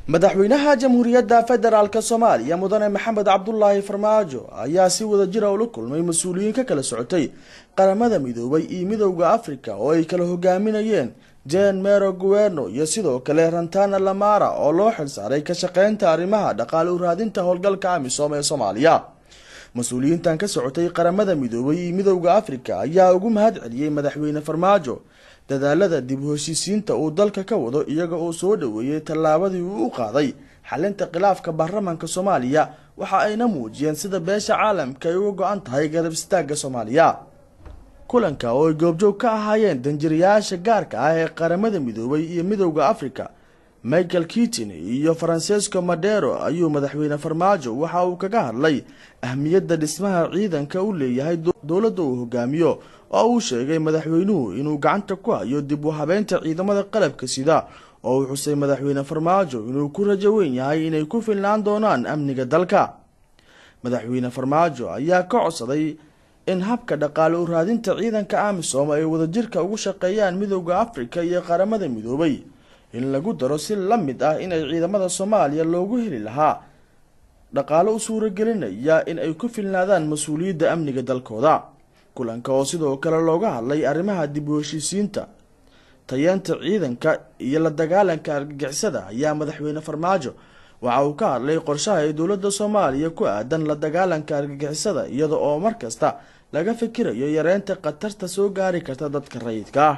Madaxweynaha Jamhuuriyadda Federaalka Soomaaliya, Mudane Maxamed Cabdulaahi Farmaajo, ayaa si wada jira ula kulmay mas-uuliyiin ka kala socotay Qaramada Midoobay iyo Midowda Africa, oo ay kala hogaaminayeen Jen Mero Guerno iyo sidoo kale Rantana Lamara, oo loo xilsaaray ka shaqeynta arrimaha dhaqaale u raadinta howlgalka AMISOM ee Soomaaliya. Mas-uuliyiintan ka socotay Qaramada Midoobay iyo Midowda Africa ayaa ugu mahad celiyey Madaxweyne Farmaajo dadaalada dib u heshiisiinta uu dalka ka wado, iyaga oo soo dhaweeyey tallaabadii uu u qaaday xalinta khilaafka baarlamaanka Soomaaliya. Waxa ayna muujiyeen sida beesha caalamka ay uga go-an tahay garab istaagga Soomaaliya. Kulanka oo ay goobjoog ka ahaayeen danjirayaasha gaarka ah ee Qaramada Midoobay iyo Midowda Africa, Michael Keating iyo Francesco Madero, ayuu Madaxweyne Farmaajo waxa uu kaga hadlay ahmiyadda dhismaha ciidanka u leeyahay dowladda uu hogaamiyo, oo uu sheegay madaxweynuhu inuu gacanta ku hayo dib u habeynta ciidamada qalabka sida, oo uu xusay Madaxweyne Farmaajo inuu ku rajo weyn yahay inay ku filnaan doonaan amniga dalka. Madaxweyne Farmaajo ayaa ka codsaday in habka dhaqaale u raadinta ciidanka AMISOM ay wadajirka ugu shaqeeyaan Midowda Africa iyo Qaramada Midoobay in lagu daro si la mid ah inay ciidamada Soomaaliya loogu heli lahaa dhaqaale u suuragelinaya in ay ku filnaadaan mas-uuliyadda amniga dalkooda. Kulanka oo sidoo kale looga hadlay arrimaha dib u heshiisiinta, tayeenta ciidanka iyo la dagaalanka argagixisada ayaa Madaxweyne Farmaajo waxa uu ka hadlay qorshaha ay dowladda Soomaaliya ku aadan la dagaalanka argagixisada, iyada oo mar kasta laga fikirayo yareynta khatarta soo gaari karta dadka rayidka ah.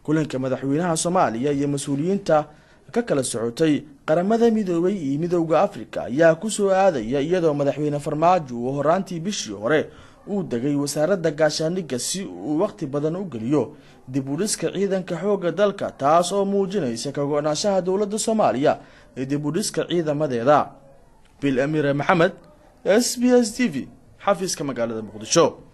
Kulanka madaxweynaha Soomaaliya iyo mas-uuliyiinta ka kala socotay Qaramada Midoobay iyo Midowda Africa ayaa kusoo aadaya iyadoo Madaxweyne Farmaajo uu horaantii bishii hore uu degay Wasaaradda Gaashaandhigga si uu waqti badan u geliyo dib u dhiska ciidanka xoogga dalka, taas oo muujinaysa ka go-naanshaha dowladda Soomaaliya ee dib u dhiska ciidamadeeda. Bil Amiire Maxamed, SBS TV, xafiiska magaalada Muqdisho.